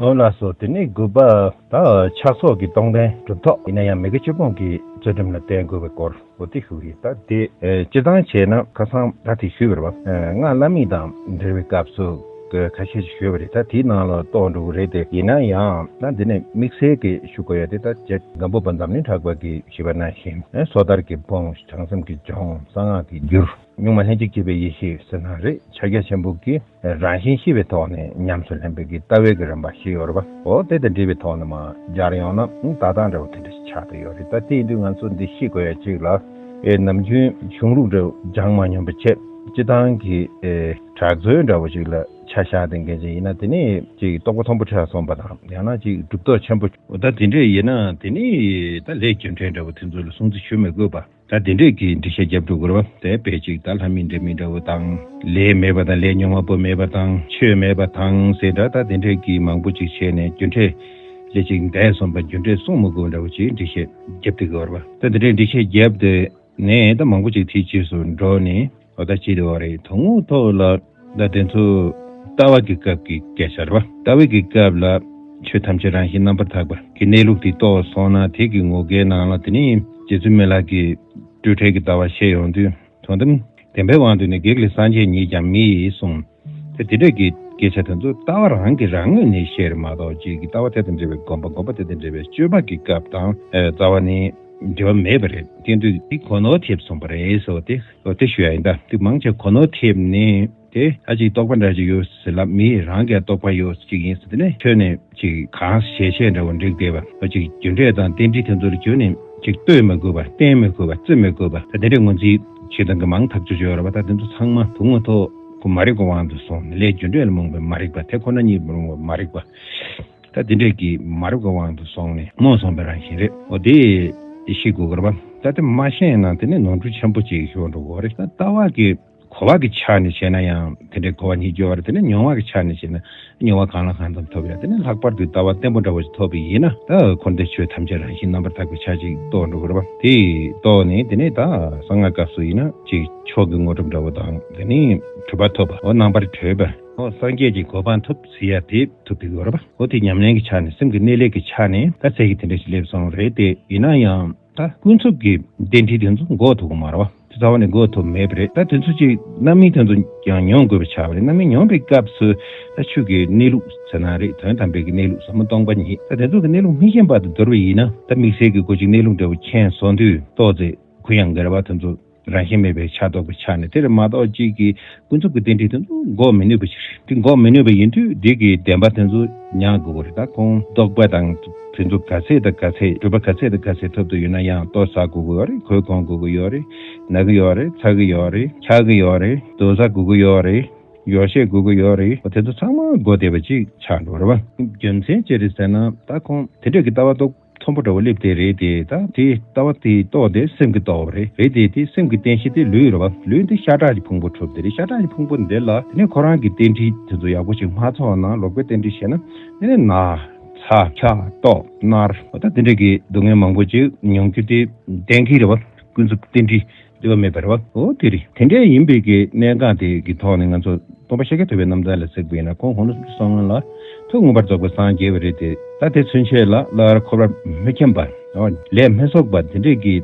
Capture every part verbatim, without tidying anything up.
ཨོ་ལགས་སོ། དེ་ནས་དགུ་པ། ད་ཕྱག་སོགས་ཀྱི་གཏོང་ལྡན་གྲུབ་ཐོབ་ཡིན་ན་ཡང་མི་དགེ་བཅུ་སྤོང་གི་རྩོད་གྲུབ་ལ་བརྟེན་དགོས་པའི་སྐོར་འོ་དེ་ཞུ་གི་ཡིན། ད་དེ་ཨེ་སྤྱིར་བཏང་བྱས་ན་ཁ་སང་ད་དེ་ཞུས་པ་རེད་བ། ཨེ་སྔགས་བླ་མེད་དང་འབྲེལ་བའི་སྐབས་སུ་ཁ་ཤས་ཤིག་ཞུས་པ་རེད། ད་དེའི་ནང་ལ་གཏོགས་འགྲོ་གི་རེད། དེ་ཡིན་ན་ཡང་ད་འདི་ནས་དམིགས་བསལ་གྱི་ཞུ་དགོས་ཡ་དེ་ད་རྗེ་སྒམ་པོ་པ་འཛམ་གླིང་གྲགས་པ་གིས་ཞུས་པ་ནང་བཞིན་ཨེ་སོ་ཐར་གྱི་དཔུང་། བྱང་སེམས་ཀྱི་ལྗོངས། གསང་སྔགས་ཀྱི་རྒྱུད། གཉུག་མ་ལྷན་ཅིག་སྐྱེས་པའི་ཡེ་ཤེས་ཟེར་ན་རེད། ཕྱག་རྒྱ་ཆེན་པོ་གི་རང་བཞིན་ཤེས་པའི་ཐོག་ནས་ཉམས་སུ་ལེན་པའི་གི་ལྟ་བའི་གི་རིམ་པ་ཞིག་ཡོད་རེད་པ། འོ་དེ་དང་འབྲེལ་བའི་ཐོག་ནས་མར་སྦྱར་ཡོང་ན་ད་ལྟ་འདྲ་བོ་དེ་འདྲ་ཞིག་ཆགས་བསྡད་ཡོད་རེད། ད་དེ་ཡིན་དུས་ང་ཚོ་འདི་ཤེས་དགོས་ཡ་གཅིག་ལ། ཨེ་ནམ་རྒྱུན་གཞུང་ལུགས་འདྲ་བོ་སྦྱང་མ་མྱོང་པ་བྱས། སྤྱིར་བཏང་གི་ཨེ་གྲྭ་བཙུན་འདྲ་བོ་ཞིག་ལ་ཆ་བཞག་དེ་འགན་ཅིག་ཡིན་ན། དེ་ནས་ཅིག་རྟོགས་པ་མཐོན་པོ་ཆགས་སོང་པ་དང་། ཡང་ན་ཅིག་གྲུབ་ཐོབ་ཆེན་པོ་ད་དེ་འདྲས་ཡིན་ན། དེ་ནས་ད་ལས་རྒྱུ་འབྲས་འདྲ་བོ་དེ་ཚོ་ལ་སྲུང་བརྩི་ཞུ་མི་དགོས་པ། ད་དེ་འདྲས་ཀྱི་འགྲེལ་བཤད་རྒྱབ་འགྲོ་དགོས་རེད་བ། དེ་དཔེ་གཅིག་ད་ལྷ་མིན་འདྲེ་མིན་འདྲ་བོ་དང་། ལས་མེད་པ་དང་། ལས་རྙོག་མ་པོ་མེད་པ་དང་། ཆོས་མེད་པ་དང་ཟེར་འདྲ། ད་དེ་འདྲས་ཀྱི་མང་པོ་ཅིག་བྱས་ནས་རྒྱུ་འབྲས་ལས་ཅིག་འདས་སོང་པ། རྒྱུ་འབྲས་གསུང་མི་དགོས་འདྲ་བོ་ཅིག་འགྲེལ་བཤད་རྒྱབ་བསྡད་ཀྱི་ཡོད་རེད་བ། ད་དེ་འདྲས་འགྲེལ་བཤད་རྒྱབ་བསྡད་ནས་ད་མང་པོ་ཅིག་དེའི་རྗེས་སུ་འགྲོ་ནས། འོ་ད་ཅི་འདྲ་བ་རེད། དོན་དངོས་ཐོག་ལ་ད་དེ་ཚོ་ལྟ་བ་གི་སྐབས་ཀྱི་སྐད་ཆ་རེད་བ། ལྟ་བ་གི་སྐབས་ལ་ཆོས་ཐམས་ཅད་རང་བཞིན་རྣམ་པར་དག་པ་གི་གནས་ལུགས་དེ་རྟོགས་སོང་ན། དེ་གི་ངོ་སྐལ་ནང་ལ་དེ་ནས་རྗེ་བཙུན་མི་ལ་གི་སྤྲོས་བྲལ་གྱི་ལྟ་བ་བཤད་ཡོང་དུས། དོན་དམ་བདེན་པའི་དབང་དུ་ནི། བགེགས་ལས་སངས་རྒྱས་ཉིད་ཀྱང་མི་ཡིན་གསུངས། དེ་དེ་འདྲ་གི་སྐད་ཆ་དེ་ཚོ་ལྟ་བ་རང་གི་རང་ངོས་ནས་བཤད་རེད་མ་གཏོགས། ཅིག་གི་ལྟ་བ་དེ་དང་འབྲེལ་བའི་སྒོམ་པ། སྒོམ་པ་དེ་དང་འབྲེལ་བའི་སྤྱོད་པ་གི་སྐབས་དང་ཨེ་རྩ་བ་ནས་འབྲེལ་བ་མེད་པ་རེད། དེ་དུས་དེ་གོ་ནོར་ཐེབས་སོང་པ་རེད་ཟེར་བ་དེ། འོ་དེ་ཞུ་ཡ་ཡིན། ད་དེ་མང་ཆེ་གོ་ནོར་ཐེབས་ནས་དེ་ཨ་ཅིག་རྟོགས་པ་འདྲ་ཅིག་ཡོད་ཟེར་ལབ། མི་རང་གིས་རྟོགས་པ་ཡོད་ཅིག་ཡིན་ཟེར། དེ་ནས་ཁྱོན་ནས་ཅིག་གང་ཞལ་ཆད་འདྲ་བོ་འགྲིག་བསྡད་པ། འོ་ཅིག་རྒྱུ་འབྲས་དང་རྟེན་འབྲེལ་དེ་ཚོ་ལ་ཁྱོན་ནས་ཅིག་ལྟོས་མི་དགོས་པ། བསྟན་མི་དགོས་པ། བརྩི་མི་དགོས་པ། ད་དེ་འདྲའི་ངོས་འཛིན་བྱེད་སྟངས་ཀྱི་མང་ཐག་ཆོད་ཡོད་རེད་བ། ད་དེ་ཚོ་ཚང་མ་དོན་དངོས་ཐོག་གི་མ་རིག་པའི་དབང་དུ་སོང་ནས། ལས་རྒྱུ་འབྲས་ལ་རྨོངས་པའི་མ་རིག་པ། དེ་ཁོ་ན་ཉིད་རྨོངས་པའི་མ་རིག་པ། ད་དེ་འདྲས་ཀྱི་མ་རིག་པའི་དབང་དུ་སོང་ནས་རྨོངས་སོང་པའི་རང་བཞིན་རེད། འོ་དེ་ཤེས་དགོས་ཀྱི་རེད་བ། ད་དེ་མ་ཤེས་ན་དེ་ནས་ནོར་འཁྲུལ་ཆེན་པོ་ཅིག་ཤོར་འགྲོ་གི་རེད། ད་ལྟ་བ་གི་གོ་བ་གི་ཆ་ནས་བྱས་ན་ཡང་དེ་འདྲའི་གོ་བ་རྙེད་རྒྱུ་ཡོད་རེད། དེ་ནས་མྱོང་བ་གི་ཆ་ནས་བྱས་ན་མྱོང་བ་གང་ལ་གང་འཚམ་ཐོབ་ཡ། དེ་ནས་ལྷག་པར་དུ་ལྟ་བ་བརྟན་པོ་འདྲ་བོ་ཞིག་ཐོབ་པ་ཡིན་ན། ད་འཁོར་འདས་ཆོས་ཐམས་ཅད་རང་བཞིན་རྣམ་པར་དག་པའི་ཆ་ཅིག་རྟོགས་འགྲོ་གི་རེད་བ། དེ་རྟོགས་ནས་དེ་ནས་ད་གསང་སྔགས་སྐབས་སུ་ཡིན་ན་ཅིག་མཆོག་གི་དངོས་གྲུབ་འདྲ་བོ་དང་། དེ་ནས་གྲུབ་པ་ཐོབ་པ། འོ་རྣམ་པར་གྲོལ་བ། འོ་སངས་རྒྱས་ཀྱི་གོ་འཕང་ཐོབ་ཟེར་ཡ་དེ་ཐོབ་ཀྱི་ཡོད་རེད་པ། འོ་དེ་ཉམས་ལེན་གྱི་ཆ་ནས། སེམས་ཀྱི་གནས་ལུགས་ཀྱི་ཆ་ནས་ད་ཚད་ཀྱི་དེ་འདྲ་ཞིག་སླེབས་སོང་རེད་དེ། ཡིན་ན་ཡང་ད་ཀུན་རྫོབ་ཀྱི་རྟེན་འབྲེལ་དེ་ཚོ་འགོག་ཐུབ་ཀྱི་མ་རེད་པ། དེ་རྩ་བ་ནས་འགོག་ཐུབ་མེད་པ་རེད། ད་དེ་ཚོ་ཅིག་རྣམ་སྨིན་དེ་ཚོ་ཀྱང་མྱོང་དགོས་པ་ཆགས་པ་རེད། རྣམ་སྨིན་མྱོང་པའི་སྐབས་སུ་ད་ཆོས་ཀྱི་གནས་ལུགས་ཟེར་ན་རེད། དོན་དམ་པའི་གི་གནས་ལུགས་ཟབ་མོ་སྟོང་པ་ཉིད། ད་དེ་ཚོ་གི་གནས་ལུགས་མི་མཁྱེན་པ་དང་བསྡུར་བ་ཡིན་ན། ད་དམིགས་བསལ་གྱི་སྒོ་ཅིག་གནས་ལུགས་འདྲ་བོ་མཁྱེན་སོང་དུས་ཏོག་ཙེ་གུ་ཡངས་ཀྱི་རེད་པ། དེ་ཚོ་རང་བཞིན་མེད་པའི་ཆ་རྟོགས་པའི་ཆ་ནས། དེ་རེད་མ་གཏོགས་གཅིག་གིས་ཀུན་རྫོབ་ཀྱི་རྟེན་འབྲེལ་དེ་ཚོ་འགོག་མི་ནུས་པ་ཞིག་རེད། དེ་འགོག་མི་ནུས་པ་ཡིན་དུས་འདི་གི་བདེན་པ་དེ་ཚོ་མྱང་དགོས་ཀྱི་རེད། ད་ཁོང་རྟོགས་པ་དང་དེ་ཚོ་ག་ཚད་དང་ག་ཚད། གྲུབ་པ་ག་ཚད་དང་ག་ཚད་ཐོབ་ཏུ་ཡོད་ན་ཡང་ལྟོ་ཟ་དགོས་ཀྱི་ཡོད་རེད། གོས་གོན་དགོས་ཀྱི་ཡོད་རེད། ན་གི་ཡོད་རེད། ཚ་གི་ཡོད་རེད། འཁྱག་གི་ཡོད་རེད། རྡོ་ཟ་དགོས་ཀྱི་ཡོད་རེད། ཡོ་བྱད་དགོས་ཀྱི་ཡོད་རེད། དེ་ཚོ་ཚང་མ་དགོས་བསྡད་པ་ཅིག་ཆགས་འགྲོ་རེད་པ། རྒྱུ་མཚན་ཅི་རེད་ཟེར་ན། ད་ཁོང་དེ་འདྲ་གི་ལྟ་བ་རྟོགས་མཐོན་པོ་འདྲ་བོ་སླེབས་བསྡད་རེད་དེ། ད་དེའི་ལྟ་བ་དེའི་རྟོགས་དེ་སེམས་ཀྱི་རྟོགས་པ་རེད། རེད་དེ། དེ་སེམས་ཀྱི་རྟེན་གཞི་དེ་ལུས་རེད་པ། ལུས་འདི་ཤ་ཁྲག་གི་ཕུང་པོ་གྲུབ་བསྡད་རེད། ཤ་ཁྲག་གི་ཕུང་པོ་འདི་ལ་དེ་ནས་ཁོ་རང་གི་རྟེན་འབྲེལ་དེ་ཚོ་ཡག་པོ་ཞིག་མ་ཚོགས་ན། ལོག་པའི་རྟེན་འབྲེལ་བྱས་ན་དེ་ནས་ན་ཚ་འཁྱག་ལྟོགས་མནར། འོ་ད་དེ་འདྲ་གི་སྡུག་བསྔལ་མང་པོ་ཅིག་མྱོང་རྒྱུ་དེ་གཏན་འཁེལ་རེད་པ། ཀུན་རྫོབ་རྟེན་འབྲེལ་འདུལ་བ་མེད་པ་རེད་པ། འོ་དེ་རེད། དེ་འདྲ་ཡིན་པའི་གི་གནད་འགག་དེ་གི་ཐོག་ནས་ང་ཚོ་སྟོན་པ་ཤཱཀྱ་ཐུབ་པའི་རྣམ་ཐར་ལ་གཟིགས་པ་ཡིན་ན། ཁོང་དགུང་ལོ་སུམ་ཅུ་སོ་ལྔ་ལ་ཐུགས་མངོན་པར་རྫོགས་པར་སངས་རྒྱས་པ་རེད་དེ། ད་དེ་ཚུན་ཆད་ལ་སླར་འཁོར་བར་མི་འཁྱམས་པ། ལས་མི་གསོག་པ། དེ་འདྲས་ཀྱི་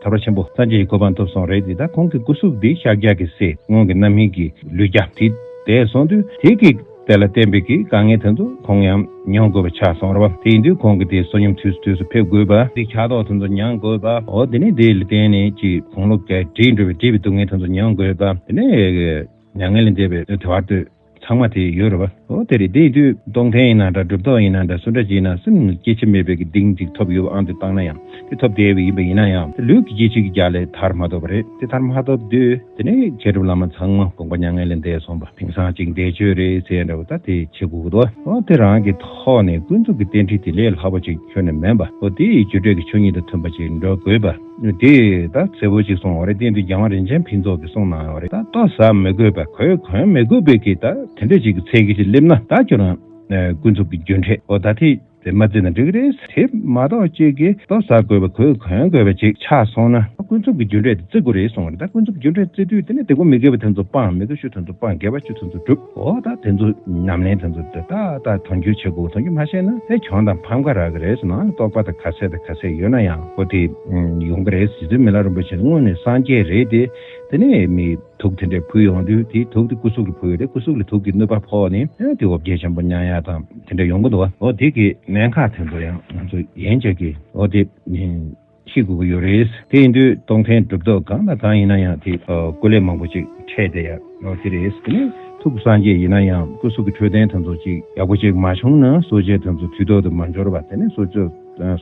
ཐར་པ་ཆེན་པོ་སངས་རྒྱས་ཀྱི་གོ་འཕང་ཐོབ་སོང་རེད་དེ། ད་ཁོང་གི་སྐུ་གཟུགས་འདི་ཤཱཀྱ་གི་སྲས། སྔོན་གྱི་རྣམ་སྨིན་གྱི་ལུས་རྒྱ་དེ་འདས་སོང་དུས། དེ་གི་དེ་ལ་བརྟེན་པའི་གི་དཀའ་ངལ་དེ་ཚོ་ཁོང་ཡང་མྱོང་དགོས་པ་ཆགས་སོང་རེད་པ། དེ་ཡིན་དུས་ཁོང་གིས་དེ་བསོད་སྙོམས་དུས་སུ་དུས་སུ་ཕེབས་དགོས་པ། དེ་ཆགས་ཐོག་དེ་ཚོ་མྱང་དགོས་པ། འོ་དེ་ནས་དེ་ལ་བརྟེན་ནས་ཅིག་དགུང་ལོ་བགྲེས་འགྲོ་བའི་བགྲེས་པའི་སྡུག་བསྔལ་དེ་ཚོ་མྱང་དགོས་པ། དེ་ནས་མྱ་ངན་ལས་འདས་པའི་དེ་བར་དུ་ཚང་མ་དེ་ཡོད་རེད་པ། འོ་དེ་རེད། དེ་ཡིན་དུས་སྟོང་ཐུན་ཡིན་ན་འདྲ། གྲུབ་ཐོབ་ཡིན་ན་འདྲ། སུ་འདྲ་ཅིག་ཡིན་ན་སེམས་སྐྱེ་འཆི་མེད་པའི་གི་གཏིང་ཅིག་ཐོབ་ཡོད་པའང་དུ་བཏང་ན་ཡང་། དེ་ཐོབ་བསྡད་པ་ཡིན་པ་ཡིན་ན་ཡང་། དེ་ལུས་ཀྱི་སྐྱེ་འཆི་གི་རྒྱ་ལས་ཐར་མ་ཐོབ་པ་རེད། དེ་ཐར་མ་ཐོབ་དུས་དེ་ནས་མཁས་གྲུབ་བླ་མ་ཚང་མ་དགོངས་པ་མྱ་ངན་ལས་འདས་སོང་པ། དེང་སང་ཅིག་འདས་མཆོད་རེད་ཟེར་འདྲ་བོ་ད་དེ་བྱེད་དགོས་ཀྱི་འདུག། འོ་དེ་རང་གི་ཐོག་ནས་ཀུན་རྫོབ་ཀྱི་རྟེན་འབྲེལ་དེ་ལས་སླ་པོ་ཅིག་ཁྱོན་ནས་མིན་པ། འོ་དེ་ཡི་རྒྱུ་འབྲས་ཀྱི་ཆོས་ཉིད་དང་མཐུན་པ་ཅིག་འགྲོ་དགོས་པ། དེ་ད་གསལ་པོ་ཅིག་གསུངས་པ་རེད། དེ་ཡིན་དུས་རྒྱལ་དབང་རིན་ཆེན་ཕུན་ཚོགས་ཀྱིས་གསུངས་གནང་ཡོད་རེད། ད་ལྟོ་ཟ་མི་དགོས་པ། གོས་གོན་མི་དགོས་པའི་གི་ད་དེ་འདྲ་ཅིག་གི་ཚད་གཞི་ཅིག་སླེབས་ན། ད་ཁྱོད་རང་ཀུན་རྫོབ་ཀྱི་རྒྱུ་འབྲས་འོ་ད་དེ་དེ་མ་བརྩིས་ན་འགྲིག་གི་རེད། དེ་མ་གཏོགས་གཅིག་གིས་ལྟོ་ཟ་དགོས་པ། གོས་གོན་དགོས་པ་ཅིག་ཆགས་སོང་ན། ཀུན་རྫོབ་ཀྱི་རྒྱུ་འབྲས་དེ་བརྩི་དགོས་རེད་གསུངས་པ་རེད། ད་ཀུན་རྫོབ་རྒྱུ་འབྲས་བརྩི་དུས་དེ་ནས་དེ་ཀོ་མི་དགེ་བའི་དོན་ཚོ་སྤང་། མི་དགེ་བཅུ་དོན་ཚོ་སྤང་། དགེ་བ་བཅུ་དོན་ཚོ་སྒྲུབ། འོ་ད་དེ་ཚོ་ཉམས་ལེན་དེ་ཚོ་དེ་ད་ད་དོན་འགྱུར་བྱེད་དགོས། དོན་འགྱུར་མ་བྱས་ན་དེ་གྱོང་དང་ཕམ་ཁ་རག་གི་རེད་ཟེར། ནང་ལ་རྟོགས་པ་དང་ག་ཚད་དང་ག་ཚད་ཡོད་ན་ཡང་ཁོ་དེ་ཡོང་གི་རེད། རྗེ་བཙུན་མི་ལ་རིན་པོ་ཆེ་དངོས་ནས་སངས་རྒྱས་རེད་དེ། དེ་ནས་མི་དུག་དེ་འདྲས་ཕུལ་ཡོང་དུས་དེ་དུག་དེ་སྐུ་གཟུགས་ལ་ཕུལ་ཡོང་དུས་སྐུ་གཟུགས་ལ་དུག་གི་གནོད་པ་ཕོག་ནས་དེ་འོ་བརྒྱལ་ཆེན་པོ་མྱངས་ཡ་དང་དེ་འདྲས་ཡོང་གི་འདུག་བ། འོ་དེ་གི་གནད་འགག་དེ་ཚོ་ཡང་ང་ཚོ་ཡན་ཆད་ཀྱིས་འོ་དེ། ཤེས་དགོས་ཀྱི་ཡོད་རེད། དེ་ཡིན་དུས་སྟོང་ཐུན་སྒྲུབ་ཐབས་གང་དང་གང་ཡིན་ན་ཡང་དེ་སྐུ་ལས་མང་པོ་ཅིག་འཕྲད་བསྡད་ཡ་འོ་དེ་རེད། དེ་ནས་ཐུགས་སངས་རྒྱས་ཡིན་ན་ཡང་སྐུ་གཟུགས་ཀྱི་འཕྲོད་བསྟེན་དེ་ཚོ་ཅིག་ཡག་པོ་ཅིག་མ་བྱུང་ན་གསོ་དཔྱད་དེ་ཚོ་དུས་ཐོག་ཏུ་མ་འབྱོར་བ། དེ་ནས་གསོ་དཔྱད་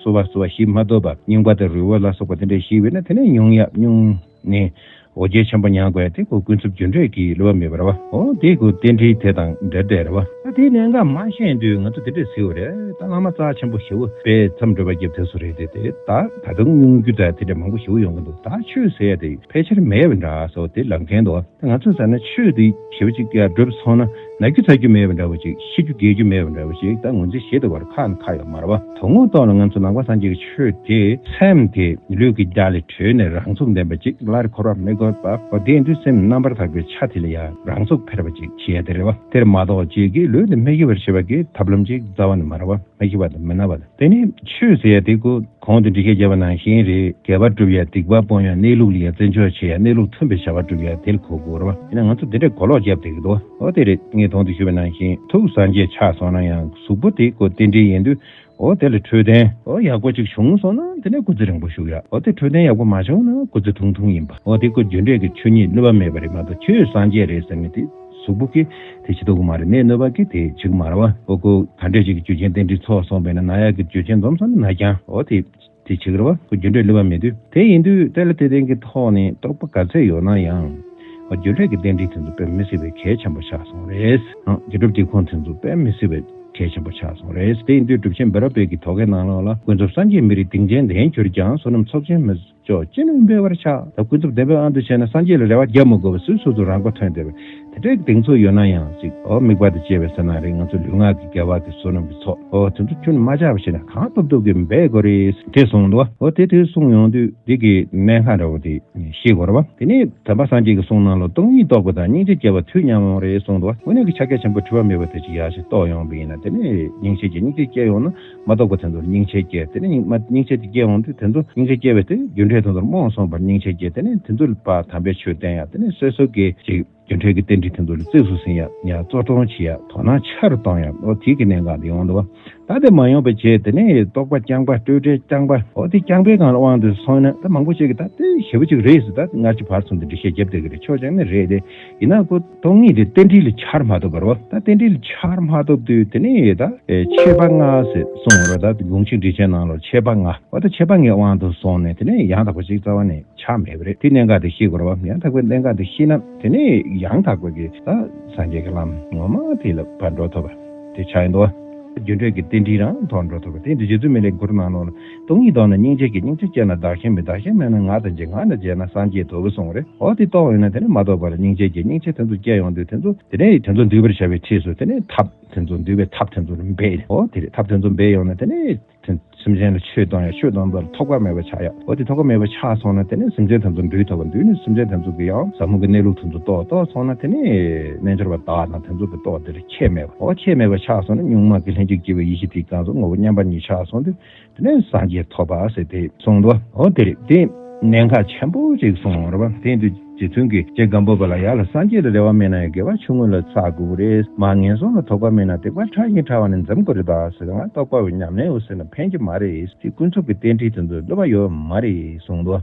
གསོ་བ་གསོ་བ་ཞིག་མ་ཐོབ་པ། རྙིང་པ་དང་རུལ་བ་ལ་སོགས་པ་དེ་འདྲས་ཞིག་བྱས་ན་དེ་ནས་ཉུང་ཡ་ཉུང་ནས་འོ་བརྒྱལ་ཆེན་པོ་མྱངས་དགོས་ཡ་དེ་ཁོ་ཀུན་རྫོབ་རྒྱུ་འབྲས་ཀྱི་བསླུ་བ་མེད་པ་རེད་བ། འོ་དེ་ཁོ་རྟེན་འབྲེལ་དེ་དང་འབྲེལ་བསྡད་རེད་བ། ད་དེའི་གནད་འགག་མ་ཤེས་དུས་ང་ཚོ་དེ་འདྲས་ཟེར་བ་རེད། ད་བླ་མ་རྩ་ཆེན་པོ་ཞེ་པོ་དཔེ་མཚམས་སྒྲུབ་པ་རྒྱབ་དེ་ཚོ་རེད་དེ། དེ་ད་ད་དུང་སྙུང་རྒྱུ་ད་དེ་འདྲ་མང་པོ་ཞེ་པོ་ཡོང་གི་འདུག་ད་ཆོས་ཟེར་ཡ་དེ་ཕལ་ཆེར་མེད་པ་འདྲ་སོ་དེ་ལབ་མཁན་འདུག་ད་ང་ཚོས་ཟེར་ན་ཆོས་དེ་ཞེ་པོ་ཅིག་ཡར་སྒྲུབ་སོང་ན་ན་རྒྱུ་ཚ་རྒྱུ་མེད་པ་འདྲ་བོ་ཅིག་ཤི་རྒྱུ་རྒས་རྒྱུ་མེད་པ་འདྲ་བོ་ཅིག་ད་ངོས་འཛིན་བྱེད་དུ་བར་ཁག་ན་ཁག་ཡོད་མ་རེད་བ། དོན་དངོས་ཐོག་ལ་ང་ཚོ་ནང་པ་སངས་རྒྱས་ཀྱི་ཆོས་དེ་སེམས་དེ་ལུས་ཀྱི་རྒྱ་ལས་གྲོལ་ནས་རང་ཚུགས་ལྡན་པ་ཅིག་སླར་འཁོར་བ་མི་དགོས་པ། འོ་དེ་ཡིན་དུས་སེམས་རྣམ་པར་དག་པའི་ཆ་དེ་ལ་ཡང་རང་ཚུགས་འཕེར་བ་ཅིག་བྱེད་ཡ་དེ་རེད་བ། དེར་མ་གཏོགས་རྗེས་ཀྱི་ལུས་དེ་མི་ཤི་བར་བྱེད་པ་གི་ཐབས་ལམ་ཅིག་རྩ་བ་ནས་མ་རེད་བ། མི་ཤི་བ་དང་མི་ན་བ་དང་། དེ་ནི་ཆོས་ཟེར་ཡ་དེ་ཁོ་གོང་དུ་འགྲེལ་བཤད་བརྒྱབ་པ་ནང་བཞིན་རེད། དགེ་བ་སྒྲུབ་ཡ་སྡིག་པ་སྤོང་ཡ་གནས་ལུགས་ལ་ཡ་བརྩི་འཇོག་བྱེད་ཡ་གནས་ལུགས་མཐུན་པའི་བྱ་བ་སྒྲུབ་ཡ་དེ་ལ་གོ་དགོས་རེད་བ། ཡིན་ན་ང་ཚོ་དེ་འདྲའི་གོ་ལོག་བརྒྱབ་བསྡད་ཀྱི་འདུག་འོ་དེ་རེད། ངས་གོང་དུ་ཞུས་པ་ནང་བཞིན་ཐུགས་སངས་རྒྱས་ཆགས་སོང་ན་ཡང་གཟུགས་པོ་དེ་ཁོ་རྟེན་འབྲེལ་ཡིན་དུས། འོ་དེ་ལ་འཕྲོད་བསྟེན་འོ་ཡག་པོ་ཅིག་བྱུང་སོང་ན་དེ་ནས་སྐུ་ཚེ་རིང་པོ་བཞུགས་ཡ། འོ་དེ་འཕྲོད་བསྟེན་ཡག་པོ་མ་བྱུང་ན་སྐུ་ཚེ་ཐུང་ཐུང་ཡིན་པ། འོ་དེ་ཁོ་རྒྱུ་འབྲས་ཀྱི་ཆོས་ཉིད་བསླུ་བ་མེད་པ་རེད་མ་གཏོགས་ཆོས་སངས་རྒྱས་རེད་ཟེར་མི་དེ་གཟུགས་པོ་གིས་དེ་བྱེད་ཐུབ་ཀྱི་མ་རེད། ནད་གནོད་པ་གིས་དེ་བྱེད་ཀྱི་མ་རེད་བ། འོ་ཁོ་ག་འདྲས་ཅིག་གི་རྒྱུ་རྐྱེན་རྟེན་འབྲེལ་ཚོགས་སོང་བས་ན་ན་ཡག་གི་རྒྱུ་རྐྱེན་འཛོམས་སོང་ན་ན་རྐྱང་འོ་དེ་དེ་བྱེད་ཀྱི་རེད་བ། ཁོ་རྒྱུ་འབྲས་བསླུ་བ་མེད་དུས། དེ་ཡིན་དུས་དེ་ལ་དེ་སྟེང་གི་ཐོག་ནས་རྟོགས་པ་ག་ཚད་ཡོད་ན་ཡང་། འོ་རྒྱུ་འབྲས་ཀྱི་རྟེན་འབྲེལ་དེ་ཚོ་དཔེ་མི་སྲིད་པའི་གལ་ཆེན་པོ་ཆགས་སོང་རེད། འོ་དགེ་སྒྲུབ་ཀྱི་ཁུངས་དེ་ཚོ་དཔེ་མི་སྲིད་པའི་གལ་ཆེན་པོ་ཆགས་སོང་རེད། དེ་ཡིན་དུས་གྲུབ་ཆེན་བེ་རོ་པའི་གི་དོ་གའི་ནང་ལོགས་ལ་ཀུན་རྫོབ་སངས་རྒྱས་མི་རིགས་སྡིངས་ཆེན་ལྡན་གྱུར་ཀྱང་། བསོད་ནམས་ཚོགས་ཆེན་མི་ལྕོགས་ཅི་ནུས་འབད་བར་བྱ། ད་ཀུན་རྫོབ་བདེན་པའི་དབང་དུ་བྱས་ན་སངས་རྒྱས་ལ་རེ་བ་རྒྱབ་མི་དགོས་པ་སོ་སོ་སོ་རང་མགོ་ཐོན་བསྡད་པ་དེ་འདྲའི་གདེང་ཚོད་ཡོད་ན་ཡང་ཅིག་འོ་དམིགས་པ་དང་བཅས་པའི་ས་ན་རེ་ང་ཚོ་ལུས་ངག་གི་དགེ་བ་གི་བསོད་ནམས་ཀྱི་ཚོགས་འོ་དེ་ཚོ་ཁྱོན་མ་ཆག་པ་བྱས་ན་གང་ཐུབ་ཐུབ་ཀྱིས་འབད་དགོས་རེད་དེ་གསུངས་འདུག་འོ་དེ་དེ་གསུངས་ཡོང་དུས་འདི་གི་གནད་འགག་འདྲ་བོ་དེ་ཤེས་དགོས་རེད་བ། དེ་ནས་དམ་པ་སངས་རྒྱས་ཀྱི་གསུང་ནང་ལ་སྟོང་ཉིད་རྟོགས་པ་དང་སྙིང་རྗེ་སྐྱེ་བ་དུས་མཉམ་མོ་རེད་གསུངས་འདུག་དངོས་གནས་ཀྱི་ཕྱག་རྒྱ་ཆེན་པོ་འཁྲུལ་བ་མེད་པ་དེ་ཅིག་ཡག་ཞིག་རྟོགས་ཡོང་བ་ཡིན་ན། དེ་ནས་སྙིང་རྗེ་གི་སྙིང་རྗེ་སྐྱེ་ཡོང་ན་མ་རྟོགས་པ་དེ་ཚོར་སྙིང་རྗེ་སྐྱེ། དེ་ནས་སྙིང་མ་སྙིང་རྗེ་དེ་སྐྱེ་ཡོང་དུས་དེ་ཚོ་སྙིང་རྗེ་སྐྱེ་བས་དེ་རྒྱུ་འབྲས་དེ་ཚོར་རྨོངས་སོང་བར་སྙིང་རྗེ་སྐྱེ། དེ་ནས་དེ་ཚོ་ལ་ཕར་དམ་པའི་ཆོས་བསྟན་ཡ། དེ་ནས་སོ་སོ་གི་ཅིག་རྒྱུ་འབྲས་ཀྱི་རྟེན་འབྲེལ་དེ་ཚོ་ལ་གཙིགས་སུ་འཛིན་ཡ། ཡ་གཙོ་སྐྱོང་བྱེད་ཡ། དོ་སྣང་ཆེ་རུ་གཏོང་ཡ། འོ་དེ་གི་གནད་འགག་དེ་ཡོང་འདུག་བ། ད་དེ་མ་ཡོང་པ་བྱས། དེ་ནས་རྟོགས་པ་རྐྱང་པ་སྤྲོས་བྲལ་རྐྱང་པ། འོ་དེ་རྐྱང་པའི་སྒང་ལ་དབང་དུ་སོང་ན་ད་མང་པོ་ཞིག་གིས་ད་དེ་ཞེ་པོ་ཅིག་རེད་ཟེར། ད་སྔར་གྱི་བར་གསུམ་དུ་འགྲེལ་བཤད་བརྒྱབ་བསྡད་ཀྱི་རེད། ཆོས་ཅན་ནི་རེད་དེ། ཡིན་ན་ཁོ་སྟོང་ཉིད་དེ་རྟེན་འབྲེལ་ལ་འཆར་མ་ཐུབ་པ་རེད་བ། ད་རྟེན་འབྲེལ་ལ་འཆར་མ་ཐུབ་དུས་དེ་ནས་ད་ཨེ་ཆད་པ་ལྔ་ཟེར་གསུངས་པ་རེད། ད་དགོངས་གཞི་འགྲེལ་ཆེན་ནང་ལ་ཆད་པ་ལྔ། འོ་ད་ཆད་པ་ལྔའི་དབང་དུ་སོང་ནས་དེ་ནས་ཡང་དག་པ་ཞིག་རྩ་བ་ནས་ཆགས་མེད་པ་རེད། དེ་གནད་འགག་དེ་ཤེས་དགོས་རེད་བ། ཡང་དག་པའི་གནད་འགག་དེ་ཤེས་ན་དེ་ནས་ཡང་དག་པ་གི་ད་སངས་རྒྱས་ཀྱི་ལམ་ངོ་མ་དེ་ལ་ཕར་འགྲོ་ཐུབ་པ་དེ་ཆགས་ཡིན་འདུག་བ། རྒྱུ་འབྲས་ཀྱི་རྟེན་འབྲེལ་རང་ཐོག་འགྲོ་ཐུབ་པ་དེ་འདི་རྗེ་བཙུན་མི་ལའི་མགུར་ནང་ལོགས་ལ། སྟོང་ཉིད་རྟོགས་ན་སྙིང་རྗེ་སྐྱེ། སྙིང་རྗེ་སྐྱེས་ན་བདག་གཞན་མེད། བདག་གཞན་མེད་ན་ང་དང་མཇལ། ང་དང་མཇལ་ན་སངས་རྒྱས་ཐོབ་གསུངས་རེད། འོ་དེ་རྟོགས་ཡོད་ན་དེ་ནས་མ་རྟོགས་པར་སྙིང་རྗེ་སྐྱེ། སྙིང་རྗེ་དེ་ཚོ་སྐྱེ་ཡོང་དུས་དེ་ཚོ་དེ་ནས་དེ་ཚོ་འདུལ་བར་བྱ་བའི་ཁྲིད་སུ་དེ་ནས་ཐབས་དེ་ཚོ་འདུལ་བའི་ཐབས་དེ་ཚོ་འབད། འོ་དེ་རེད། ཐབས་དེ་ཚོ་འབད་ཡོང་ན་དེ་ནས། དེ་སེམས་ཅན་ལ་ཆོས་གཏོང་ཡ། ཆོས་གཏོང་བར་ཐོགས་པ་མེད་པ་ཆགས་ཡ། འོ་དེ་ཐོགས་པ་མེད་པ་ཆགས་སོང་ན་དེ་ནས་སེམས་ཅན་དེ་ཚོ་འདུལ་ཐུབ་པ། འདུལ་ནས་སེམས་ཅན་དེ་ཚོ་གི་ཡང་ཟབ་མོ་གི་གནས་ལུགས་དེ་ཚོ་རྟོགས། རྟོགས་སོང་ན་དེ་ནས་རྣལ་འབྱོར་པ་དག་དང་དེ་ཚོ་གི་རྟོགས་དེ་ལ་ཁྱད་མེད་པ། འོ་ཁྱད་མེད་པ་ཆགས་སོང་ན་གཉུག་མ་གི་ལྷན་ཅིག་སྐྱེས་པའི་ཡེ་ཤེས་དེ་གང་སོང་ངོ་བོ་མཉམ་པ་ཉིད་ཆགས་སོང་དུས་དེ་ནས་སངས་རྒྱས་ཐོབ་པ་ཟེར་དེ་གསུངས་འདུག་འོ་དེ་རེད། དེ་གནད་འགག་ཆེན་པོ་ཅིག་གསུངས་རེད་བ། དེ་དུས་རྗེ་བཙུན་གྱིས་རྗེ་སྒམ་པོ་པ་ལ་ཡར་ལ་སངས་རྒྱས་ལ་རེ་བ་མེད་ན་ཡང་དགེ་བ་ཆུང་ངུ་ལ་བསགས་དགོས་རེད། མར་ངན་སོང་ལ་དོགས་པ་མེད་ན་སྡིག་པ་ཕྲ་ཞིང་ཕྲ་བ་ནི་འཛེམ་དགོས་རེད་ད་ཟེར། ང་རྟོགས་པ་བའི་ཉམས་ལེན་འོ་ཟེར་ན་ཕན་གྱི་མ་རེད། དེ་ཀུན་རྫོབ་ཀྱི་རྟེན་འབྲེལ་དེ་ཚོ་བསླུ་བ་ཡོད་མ་རེད་གསུངས་འདུག་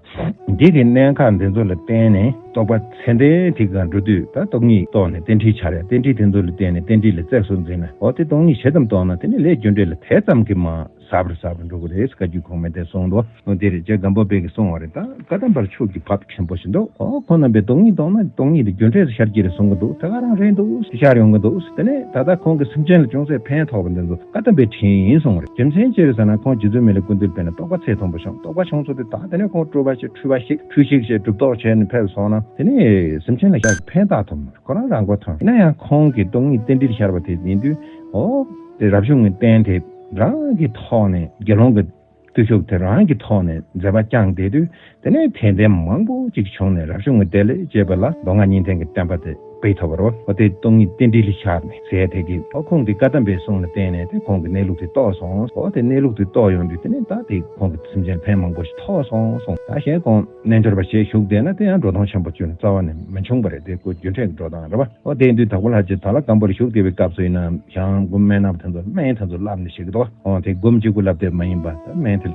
འདི་གི་གནད་འགག་འདི་ཚོ་ལ་བརྟེན་ནས་རྟོགས་པ་ཚད་ལྡན་དེ་ག་འགྲོ་དུས་ད་སྟོང་ཉིད་རྟོགས་ནས་རྟེན་འབྲེལ་འཆར་ཡ། རྟེན་འབྲེལ་དེ་ཚོ་ལ་བརྟེན་ནས་རྟེན་འབྲེལ་ལ་གཙིགས་སུ་འཛིན་ན། འོ་དེ་སྟོང་ཉིད་ཇི་ཙམ་རྟོགས་ན་དེ་ནི་ལས་རྒྱུ་འབྲས་ལ་དེ་ཙམ་གྱིས་མར་ཟབ་རུ་ཟབ་རུ་འགྲོ་གི་རེད་ཟེར་བཀའ་བརྒྱུད་གོང་མའི་དེ་གསུངས་འདུག་འོ་དེ་རེད། རྗེ་སྒམ་པོ་པས་ཀྱིས་གསུངས་པ་རེད། ད་བཀའ་གདམས་པར་ཕྱོགས་ཀྱི་བབ་ཆེན་པོ་ཞིག་འདུག་འོ་ཁོང་རྣམ་པས་སྟོང་ཉིད་རྟོགས་ན་སྟོང་ཉིད་དེ་རྒྱུ་འབྲས་སུ་ཤར་གྱི་རེད་གསུང་གི་འདུག་དེ་ག་རང་རེད་འདུག་ཤར་ཡོང་གི་འདུག་དེ་ནས་ད་ལྟ་ཁོང་གིས་སེམས་ཅན་ལ་ཅུང་ཟད་ཕན་ཐོགས་པ་འདི་ཚོ་བཀའ་གདམས་པའི་དྲིན་ཡིན་གསུངས་པ་རེད། རྒྱུ་མཚན་ཅི་རེད་ཟེར་ན་ཁོང་རྗེ་བཙུན་མི་ལའི་སྐུ་མདུན་དཔེར་ན་རྟོགས་པ་ཚད་མཐོན་པོ་བྱུང་། རྟོགས་པ་བྱུང་ཚུལ་དེ་དག་དེ་ནས་ཁོང་སྤྲུལ་པ་ཞིག་འཁྲུལ་པ་ཞིག་འཁྲུལ་ཞིག་ཞེས་གྲུབ་རྟོག་བྱས་ནས་ཕེབས་སོང་ན་དེ་ནས་སེམས་ཅན་ལ་ཞག་ཕན་བཏགས་ཐུབ་མ་རེད། ཁོ་རང་རང་མགོ་ཐོན། ཡིན་ན་ཡང་ཁོང་གིས་སྟོང་ཉིད་རྟེན་འབྲེལ་ཤར་བ་དེ་ཡིན་དུས་འོ་དེ་རབ་བྱུང་གི་རྟེན་དེ་རང་གི་ཐོག་ནས་དགེ་སློང་གི་ བརྟུལ་ཞུགས་དེ་རང་གི་ཐོག་ནས་མཛད་པ་བསྐྱངས་བསྡད་དུས། དེ་ནས་དད་ལྡན་མང་པོ་ཅིག་བྱུང་ནས་རབ་བྱུང་གི་བདེ་ལེགས་ཅེས་པ་ལ་མདོ་སྔགས་གཉིས་ལྡན་གྱི་བསྟན་པ་དེ་སྤེལ་ཐུབ་པ་རེད་བ། འོ་དེ་སྟོང་ཉིད་རྟེན་འབྲེལ་ལ་ཤར་ནས་ཟེར་དེ་གི། འོ་ཁོང་གི་བཀའ་གདམས་པའི་གསུང་ལ་བརྟེན་ནས་དེ་ཁོང་གི་གནས་ལུགས་དེ་རྟོགས་སོང་། འོ་དེ་གནས་ལུགས་དེ་རྟོགས་ཡོང་དུས་དེ་ནས་ད་དེ་ཁོང་གི་སེམས་ཅན་ཕན་མང་པོ་ཞིག་ཐོགས་སོང་གསུངས། ད་གཞན་ཁོང་རྣལ་འབྱོར་པ་ཞིག་བཞུགས་བསྡད་ན་དེ་ཡང་འགྲོ་སྟངས་ཆེན་པོ་བཅོས་ནས་རྩ་བ་ནས་མི་འབྱུང་བ་རེད། དེ་ཁོ་རྒྱུ་འབྲས་ཀྱི་འགྲོ་སྟངས་རེད་བ། འོ་དེ་ཡིན་དུས་དྭགས་པོ་ལྷ་རྗེ་དྭགས་ལྷ་སྒམ་པོར་བཞུགས་བསྡད་པའི་སྐབས་སུ་ཡིན་ན་ཡང་སྒོམ་སྨན་སྣ་དེ་ཚོ་སྨན་དེ་ཚོ་བསླབ་ནས་བཞུགས་འདུག་འོ་དེ་སྒོམ་གཅིག་པུ་བསླབ་བསྡད་མ་ཡིན་པ་ད་སྨན་དེ་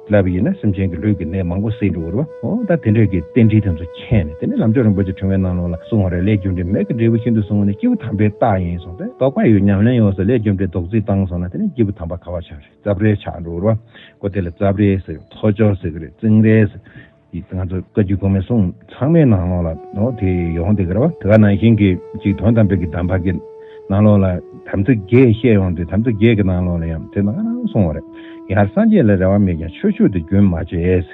བསླབ་པ་ཡིན་ན་སེམས་ཅན་གྱི་ལུས་ཀྱི་ནད་མང་པོ་སེལ་འགྲོ་གི་རེད་བ། འོ་ད་དེ་འདྲས་ཀྱི་རྟེན་འབྲེལ་དེ་ཚོ་མཁྱེན་ནས། དེ་ནས་ལམ་མཆོག་རིན་པོ་ཆེ་ཕྲེང་བའི་ནང་ལོགས་ལ་གསུངས་པ་རེད། ལས་རྒྱུ་འབྲས་མེད་ཀྱི་འབྲས་བུ་ཤིན་ཏུ་བཟུང་བ་ནི། སྐྱེས་བུ་དམ་པའི་རྟགས་ཡིན་གསུངས་ཏེ། རྟོགས་པ་ཡོད་ཉམས་ལེན་ཡོད་ཟེར་ལས་རྒྱུ་འབྲས་རྡོག་རྫིས་བཏང་སོང་ན་དེ་ནས་སྐྱེས་བུ་དམ་པ་ག་པར་ཆགས་རེད། རྩབ་རལ་ཆགས་འགྲོ་གི་རེད་བ། ཁོ་དེ་ལ་རྩབ་རལ་ཟེར། ཐོ་ཅོ་ཟེར་གི་རེད། རྩིང་རལ་ཟེར། དེ་ང་ཚོ་བཀའ་བརྒྱུད་གོང་མའི་གསུང་ཚང་མའི་ནང་ལོགས་ལ་ནོ་དེ་ཡོང་བསྡད་ཀྱི་རེད་བ། དེ་ག་ནང་བཞིན་གྱི་ཅིག་དོན་དམ་པའི་གི་གདམས་པ་གི་ནང་ལོགས་ལ་དམ་ཚིག་བརྒྱད་བཤད་ཡོང་དུས། དམ་ཚིག་བརྒྱད་ཀྱི་ནང་ལོགས་ལ་ཡང་དེ་ནང་གསུངས་པ་རེད། ཡར་སངས་རྒྱས་ལ་རེ་བ་མེད་ཀྱང་ཆོས་ཕྱོགས་དེ་རྒྱུན་མ་ཆད།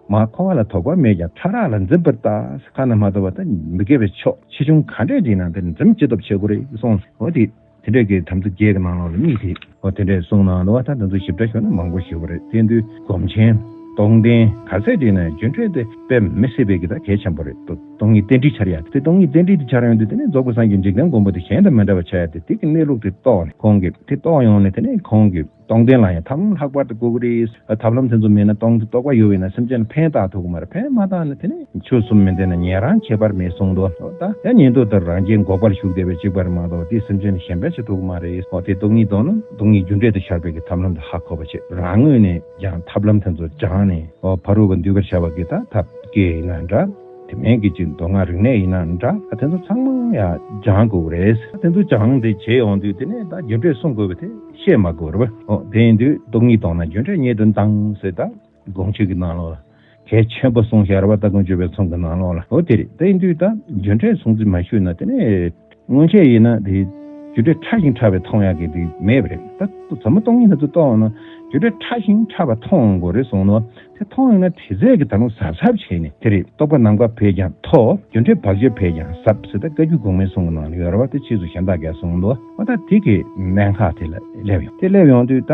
མར་འཁོར་བ་ལ་དོགས་པ་མེད་ཀྱང་ཕྲ་རགས་ལ་འཛིན་པར་ལྟ། ཁ་ན་མ་ཐོ་བ་དང་མི་དགེ་བའི་ཕྱོགས་ཆེ་ཆུང་ག་འདྲས་ཅིག་ནང་དེ་འཛིན་ཅི་ཐུབ་བྱེད་དགོས་རེད་གསུངས། འོ་དེ། དེ་འདྲས་ཀྱི་དམ་ཚིག་བརྒྱད་ཀྱི་ནང་ལོགས་ལ་གཉིས་དེ། འོ་དེ་འདྲས་གསུངས་གནང་འདུག་བ། ད་དེ་ཚོ་ཞིབ་ཕྲ་ཤོད་ན་མང་པོ་ཞིག་ཡོད་རེད། དེ་དུས་སྒོམ་ཆེན་རྟོགས་ལྡན་ག་ཚད་བྲིས་ན་རྒྱུ་འབྲས་དེ་དཔེ་མི་སྲིད་པའི་གི་ད་གལ་ཆེན་པོ་རེད་འདུག་སྟོང་ཉིད་རྟེན་འབྲེལ་འཆར་ཡ་དེ། སྟོང་ཉིད་རྟེན་འབྲེལ་དེ་འཆར་ཡོང་དུས་དེ་ནས་རྫོགས་པའི་སངས་རྒྱས་འཇིག་རྟེན་མགོན་པོ་དེ་གཞན་དང་མི་འདྲ་བ་ཆགས་ཡ་དེ། དེ་གི་གནས་ལུགས་དེ་རྟོགས་ནས། ཁོང་གིས་དེ་རྟོགས་ཡོང་ནས་དེ་ནས་ཁོང་གིས་རྟོགས་ལྡན་ལ་ཡང་ཐབས་ལམ་ལྷག་པར་དུ་དགོས་ཀྱི་རེད། ཐབས་ལམ་དེ་ཚོ་མེད་ན། སྟོང་ཉིད་རྟོགས་པ་ཡོད་པ་ཡིན་ན་སེམས་ཅན་ལ་ཕན་བཏགས་ཐུབ་ཀྱི་མ་རེད། ཕན་མ་བཏགས་ན་དེ་ནས་ཆོས་གསུམ་མི་ལྡན་ན་ཉན་རང་ཁྱད་པར་མེད་གསུངས་འདུག་ད་ཡང་ཉན་ཐོས་དང་རང་རྒྱལ་འགོག་པར་ཞུགས་བསྡད་པའི་གཅིག་པ་རེད་མ་གཏོགས། དེས་སེམས་ཅན་ལ་གཞན་ཕན་བྱེད་ཐུབ་ཀྱི་མ་རེད། འོ་དེ་སྟོང་ཉིད་དང་ན་སྟོང་ཉིད་རྒྱུ་འབྲས་དེ་ཤར་བའི་གི་ཐབས་ལམ་དེ་ཧ་གོ་བ་བྱེད། རང་ངོས་ནས་ཀྱང་ཐབས་ལམ་དེ་ཚོ་སྦྱངས་ནས། འོ་ཕ་རོལ་པོ་འདུལ་བར་བྱ་བ་གི་ད་ཐབས་མཁས་ཡིན་ན་འདྲ། དེ་མིན་གྱི་ཅིག་མདོ་སྔགས་རིག་གནས་ཡིན་ན་འདྲ། ཨ་དེ་ཚོ་ཚང་མ་ཡང་སྦྱང་དགོས་རེད། ཨ་དེ་ཚོ་སྦྱང་དེ་བྱས་ཡོང་དུས་དེ་ནས་ད་རྒྱུ་འབྲས་གསུང་དགོས་པ་དེ་བཤད་མ་དགོས་རེད་བ། ཨོ་དེ་ཡིན་དུས་སྟོང་ཉིད་དང་ན་རྒྱུ་འབྲས་ཉེ་དུ་བཏང་ཟེར། ད་དགོངས་གཅིག་གི་ནང་ལོགས་ལ་གལ་ཆེན་པོ་གསུངས་བཞག་རེད་བ། ད་དགོངས་གཅིག་པའི་ཚོམས་ཀྱི་ནང་ལོགས་ལ། ཨོ་དེ་རེད། དེ་ཡིན་དུས་ད་རྒྱུ་འབྲས་སྲུང་བརྩི་མ་ཞུས་ན་དེ་ནས། སྔོན་ཆད་ཡིན་ན་དེ་རྒྱུ་འབྲས་ཕྲ་ཞིང་ཕྲ་བའི་མཐོང་ཡག་གི་དེ་མེད་པ་རེད། ད་ཟབ་མོ་སྟོང་ཉིད་དེ་ཚོ་རྟོགས་ན་རྒྱུ་འབྲས་ཕྲ་ཞིང་ཕྲ་བ་མཐོང་དགོས་རེད་གསུངས་ནོ། དེ་མཐོང་ཡོང་ན་དེ་ཚད་ཀྱི་ད་རུང་གཟབ་གཟབ་བྱས་ནས། དེ་རེད། རྟོག་པ་ནམ་མཁའ་བས་ཀྱང་མཐོ། རྒྱུ་འབྲས་བག་ཆགས་བས་ཀྱང་ཟབ་ཟེར། ད་བཀའ་བརྒྱུད་གོང་མའི་གསུང་གི་ནང་ལ་ཡོད་རེད་བ། དེ་ཕྱིས་སུ་གཞན་དག་གིས་གསུངས་འདུག་འོ་ད་དེ་གི་གནད་འགག་དེ་ལ་སླེབས་ཡོང་། དེ་སླེབས་ཡོང་དུས་ད་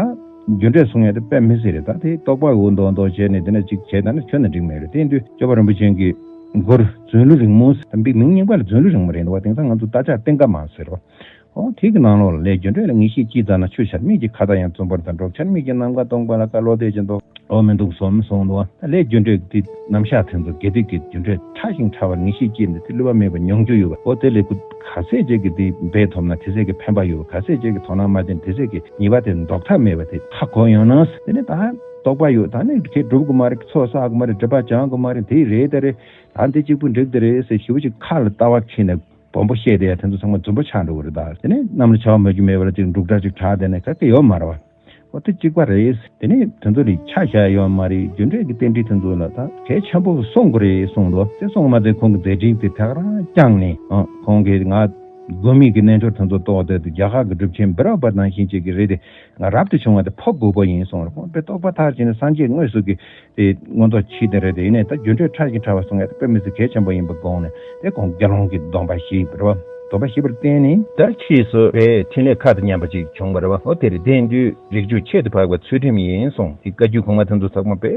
རྒྱུ་འབྲས་གསུང་ཡ་དེ་དཔེ་མི་སྲིད་རེད། ད་དེ་རྟོག་པ་འུར་མདོག་མདོག་བྱས་ནས་དེ་འདྲ་ཅིག་བྱས་ད་ནི་ཁྱོན་ནས་འགྲིག་མེད་རེད། དེ་ཡིན་དུས་སྐྱོབ་པ་རིན་པོ་ཆེ་གི་མགུར་རྫུན་གླུ་རིང་མོ་ཟེར། ད་མིང་རྙིང་པ་ལ་རྫུན་གླུ་རིང་མོ་རེད་འདུག་བ། དེང་སང་ང་ཚོ་རྟ་ལྕག་སྟེང་ཀ་མ་ཟེར་བ། ཨོ་དེ་གི་ནང་ལོགས་ལ་ལས་རྒྱུ་འབྲས་ལ་ངེས་ཤེས་སྐྱེས་ཙ་ན། ཆུ་བཞིན་མིག་གི་ཁ་ལྟ་ཡང་བཙུན་པར་ལྟ། འབྲོག་ཆེན་མིག་གི་ནམ་མཁའ་སྟོང་པ་ལ། ཀ་ལོ་དེ་ཅན་དོ་ཨོ་མི་འདུག་སོམ་གསུངས་འདུག་བ། ད་ལས་རྒྱུ་འབྲས་ཀྱི་རྣམ་གཞག་དེ་ཚོ་དགེ་སྡིག་གི་རྒྱུ་འབྲས་ཕྲ་ཞིང་ཕྲ་བར་ངེས་ཤེས་སྐྱེས་ནས་དེ་བསླུ་བ་མེད་པར་མྱོང་རྒྱུ་ཡོད་པ། ཨོ་དེ་ལས་ཁོ་ག་ཚད་ཅིག་གི་དེ་འབད་ཐུབ་ན་དེ་ཚད་ཀྱི་ཕན་པ་ཡོད་པ། ག་ཚད་ཅིག་གི་དོ་སྣང་མ་བྱས་ན་དེ་ཚད་ཀྱི་ཉེས་པ་དེ་ལྡོག་ཐབས་མེད་པ་དེ་ཧ་གོ་ཡོང་ན། དེ་ནས་ད་རྟོགས་པ་ཡོད། ད་ནི་ཁྱེད་སྒྲུབ་དགོས་མ་རེད། ཚོགས་བསགས་དགོས་མ་རེད། སྒྲིབ་པ་སྦྱང་དགོས་མ་རེད། དེ་རེད་དེ་རེད། ད་འདི་གཅིག་པུ་འགྲིག་དེ་རེད་ཟེར་ཞེ་པོ་ཅིག་ཁ་ལ་ལྟ་བ་ཁྱེར་ནས་སྦོམ་པོ་བཤད་བསྡད་ཡ་དེ་ཚོ་ཚང་མ་རྫུན་པ་ཆགས་འགྲོ་གི་རེད། ད་དེ་ནས་གནམ་ལ་བྱ་བ་མ་རྒྱུས་མེད་པ་ལ་ཅིག་འབྲུག་སྒྲ་ཅིག་གྲགས་བསྡད་ནས་ག་གེ་ཡོད་མ་རེད་བ། འོ་དེ་གཅིག་པ་རེད། དེ་ནས་དེ་ཚོ་ལ་ཆ་བཞག་ཡོད་མ་རེད། རྒྱུ་འབྲས་ཀྱི་རྟེན་འབྲེལ་དེ་ཚོ་ལ་ད་གལ་ཆེན་པོ་གསུང་དགོས་རེད་གསུངས་འདུག་དེ་གསུངས་མ་ཚད་ཁོང་གི་མཛད་འཕྲིན་དེ་ཐག་རང་བརྐྱངས་ནས། ཨ་ཁོང་གིས་ང་དགོས་མེད་ཀྱི་རྣལ་འབྱོར་དེ་ཚོ་རྟོགས་བསྡད་དུས་རྒྱ་གར་གྱི་གྲུབ་ཆེན་བི་ར་པ་ནང་བཞིན་ཅིག་གི་རེད་དེ། ང་རབ་ཏུ་བྱུང་བ་དེ་ཕོག་དགོས་པ་ཡིན་གསུངས་རེད། ཁོང་དཔེ་རྟོགས་པ་མཐར་ཕྱིན་ནས་སངས་རྒྱས་དངོས་སུ་གི་དེ་མངོན་རྟོགས་ཆེ་དེ་རེད། དེ་ཡིན་ནའི་ད་རྒྱུ་འབྲས་ཕྲ་ཞིང་ཕྲ་བ་གསུང་ཡ་དེ་དཔེ་མི་སྲིད་གལ་ཆེན་པོ་ཡིན་པ་དགོངས་ནས། དེ་ཁོང་དགེ་སློང་གི་སྡོམ་པ་བཞེས་པ་རེད་བ། སྡོམ་པ་བཞེས་པར་བརྟེན་ནས། ད་ཕྱིས་སུ་དེ་འཕྲིན་ལས་ཁ་དང་མཉམ་པ་ཅིག་བྱུང་བ་རེད་བ། འོ་དེ་རེད། དེ་ཡིན་དུས་རིགས་རྒྱུད་ཁྱད་དུ་འཕགས་པའི་ཚུལ་ཁྲིམས་ཡིན་གསུངས། དེ་བཀའ་བརྒྱུད་གོང་མ་དེ་ཚོ་ཚང་མ་དཔེ་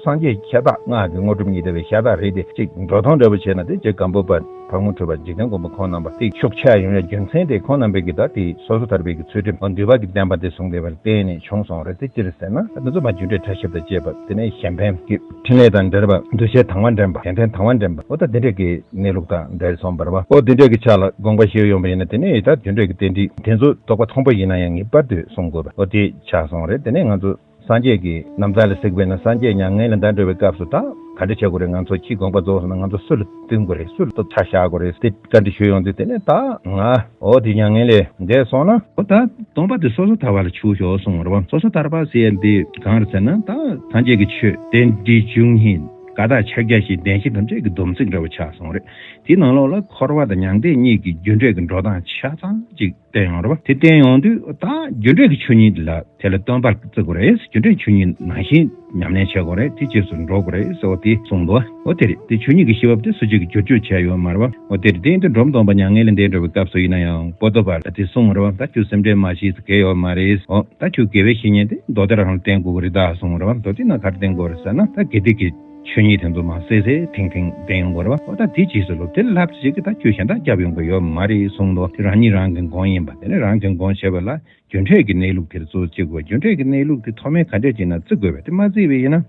སངས་རྒྱས་ཤ་སྟག་སྔགས་ཀྱི་དངོས་གྲུབ་བརྙེས་བསྡད་པའི་ཤ་སྟག་རེད་དེ། ཅིག་འགྲོ་སྟངས་འདྲ་པོ་བྱས་ན་དེ་རྗེ་སྒམ་པོ་པ་ཕག་མོ་གྲུ་པ་འཇིག་རྟེན་མགོན་པོ་ཁོང་རྣམ་པ་དེ་ཤུགས་ཆེ་ཡོང་ཡ་རྒྱུ་མཚན་དེ་ཁོང་རྣམ་པས་ཀྱི་ད་དེ་སོ་སོ་ཐར་པའི་གི་ཚུལ་ཁྲིམས་འདུལ་བ་གི་བསྟན་པ་དེ་བཟུང་བསྡད་པར་བརྟེན་ནས་བྱུང་སོང་རེད། དེ་ཅི་རེད་ཟེར་ན། ད་དེ་ཚོ་མ་རྒྱུ་འབྲས་ཕྲ་ཞིབ་དང་བཅས་པ། དེ་ནས་གཞན་ཕན་གྱི་འཕྲིན་ལས་དང་འབྲེལ་བ། འདུ་ཤེས་དང་བ་འདྲེན་པ། ཡོན་ཏན་དང་བ་འདྲེན་པ། འོ་ད་དེ་འདྲས་ཀྱི་གནས་ལུགས་དང་འབྲེལ་སོང་བ་རེད་བ། འོ་དེ་འདྲས་ཀྱི་ཆ་ལ་དགོངས་པ་བཞེས་ཡོང་བ་ཡིན་ན། དེ་ནས་ད་རྒྱུ་འབྲས་ཀྱི་རྟེན་འབྲེལ་དེ་ཚོ་རྟོགས་པ་མཐོན་པོ་ཡིན་ན་ཡང་ངེས་པར་དུ་གསུང་དགོས་པ། འོ་དེ་ཆགས་སོང་རེད། དེ་ནས་ང་ཚོ་སངས་རྒྱས་ཀྱི་རྣམ་ཐར་ལ་གཟིགས་པས་ན། སངས་རྒྱས་མྱ་ངན་ལས་འདས་འགྲོ་བའི་སྐབས་སུ་ད་ག་འདྲ་བྱེད་དགོས་རེད། ང་ཚོ་ཁྱིའི་དགོངས་པ་རྫོགས་སོང་ན་ང་ཚོ་སུ་ལ་བསྟུན་དགོས་རེད། སུ་ལ་ཆ་བཞག་དགོས་རེད། དེ་བཀའ་འདྲི་ཞུས་ཡོང་དུས། དེ་ནས་ད་ང་འོ་དེ་མྱ་ངན་ལས་འདས་སོང་ན། འོ་ད་སྟོང་པ་དེ་སོ་སོ་ཐར་པ་ལ་ཆུག་ཤོག་གསུངས་པ་རེད་བ། སོ་སོ་ཐར་པ་ཟེར་ཡ་འདི་གང་རེད་ཟེར་ན། ད་སངས་རྒྱས་ཀྱི་ཆོས་རྟེན་འབྲེལ་བཅུ་གཉིས། ཀ་དག་ཕྱག་རྒྱ་བཞི་བདེན་བཞི་ཐམས་ཅད་ཀྱི་སྡོམ་ཚིག་འདྲ་བོ་ཆགས་སོང་རེད། དེའི་ནང་ལོགས་ལ་འཁོར་བ་དང་མྱང་འདས་གཉིས་ཀྱི་རྒྱུ་འབྲས་ཀྱི་འགྲོ་སྟངས་ཆ་ཚང་ཅིག་བསྟན་ཡོང་རེད་བ། དེ་བསྟན་ཡོང་དུས་ད་རྒྱུ་འབྲས་ཀྱི་ཆོས་ཉིད་ལ་དེ་ལ་བརྟེན་པར་བརྩི་དགོས་རེད། རྒྱུ་འབྲས་ཆོས་ཉིད་ནང་བཞིན་ཉམས་ལེན་བྱེད་དགོས་རེད། དེ་རྗེས་སུ་འགྲོ་དགོས་རེད་ཟེར་བ་དེ་གསུངས་འདུག་འོ་དེ་རེད། དེ་ཆོས་ཉིད་ཀྱི་ཤེས་རབ་དེ་སོ་སྐྱེ་གི་བསྒྱུར་བཅོས་བྱས་ཡོད་མ་རེད་བ། འོ་དེ་རེད། དེ་ཡིན་དུས་འབྲོམ་སྟོན་པ་མྱ་ངན་ལས་འདས་འགྲོ་བའི་སྐབས་སུ་ཡིན་ན་ཡང་པོ་ཏོ་བར་ལ་དེ་གསུངས་རེད་བ། ད་ཁྱོད་སེམས་ཁྲལ་མ་བྱེད་ཟེར་གལ་ཡོད་མ་རེད། འོ་ད་ཁྱོད་དགེ་བའི་བཤེས་གཉེན་དེ་མདོ་སྡེ་རང་ལ་བསྟེན་དགོས་ཀྱི་རེད་ད་གསུངས་རེད་བ། མདོ་སྡེ་ན་ག་རེ་བསྟེན་དགོས་རེད་ཟེར་ན། ད་དགེ་སྡིག་གི་ཆོས་ཉིད་དེ་ཚོ་མར་གསལ་གསལ་ཐིང་ཐིང་བསྟན་ཡོང་དགོས་རེད་བ། འོ་ད་དེ་རྗེས་སུ་ལོབས། དེ་ལབ་ཙམ་ཅིག་གིས་ད་ཁྱོད་གཞན་དག་སྐྱོབ་ཡོང་གི་ཡོད་མ་རེད་གསུངས་འདུག་དེ་རང་ཉིད་རང་གི་མགོན་ཡིན་པ། དེ་ནས་རང་གི་མགོན་བྱེད་པ་ལ་རྒྱུ་འབྲས་ཀྱི་གནས་ལུགས་དེར་གཙོ་བོ་བྱེད་དགོས། རྒྱུ་འབྲས་ཀྱི་གནས་ལུགས་དེ་མཐོ་དམན་ག་འདྲས་ཅིག་ན་བརྩི་དགོས་པས། དེ་མ་བརྩིས་པ་ཡིན་ན།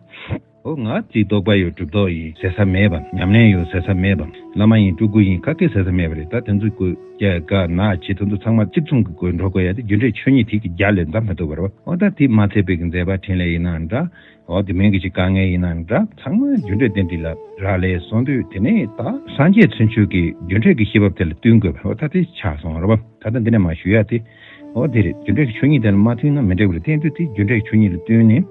འོ་ང་ཅིག་རྟོགས་པ་ཡོད། གྲུབ་ཐོབ་ཡིན་ཟེར་ས་མེད་པ། ཉམས་ལེན་ཡོད་ཟེར་ས་མེད་པ། བླ་མ་ཡིན། སྤྲུལ་སྐུ་ཡིན། ག་གེ་ཟེར་ས་མེད་པ་རེད། ད་དེ་ཚོ་དགོས་སྐྱེ་རྒ་ན་འཆི་དེ་ཚོ་ཚང་མ་གཅིག་མཚུངས་ཀྱི་སྒོས་འགྲོ་དགོས་ཡ་དེ་རྒྱུ་འབྲས་ཆོས་ཉིད་དེ་གི་རྒྱ་ལས་འདའ་མི་ཐུབ་པ་རེད་བ། འོ་ད་དེ་མ་ཚད་པའི་གི་མཛད་པ་འཕྲིན་ལས་ཡིན་ན་འདྲ། འོ་དེ་མིན་གྱི་ཅིག་དཀའ་ངལ་ཡིན་ན་འདྲ། ཚང་མ་རྒྱུ་འབྲས་རྟེན་འབྲེལ་ལ་རག་ལས་སོང་དུས། དེ་ནས་ད་སངས་རྒྱས་ཚུན་ཆོད་ཀྱི་རྒྱུ་འབྲས་ཀྱི་ཤེས་རབ་དེ་ལ་བསྟུན་དགོས་པ། འོ་ད་དེ་ཆགས་སོང་རེད་བ། ད་ལྟ་འདི་ནས་མར་ཞུ་ཡ་དེ། འོ་དེ་རེད། རྒྱུ་འབྲས་ཀྱི་ཆོས་ཉིད་དེ་ལ་མ་མཐུན་ན་མི་འགྲིག་པ་རེད། དེ་ཡིན་དུས་དེ་རྒྱུ་འབྲས་ཆོས་ཉིད་ལ་བསྟུན་ནས།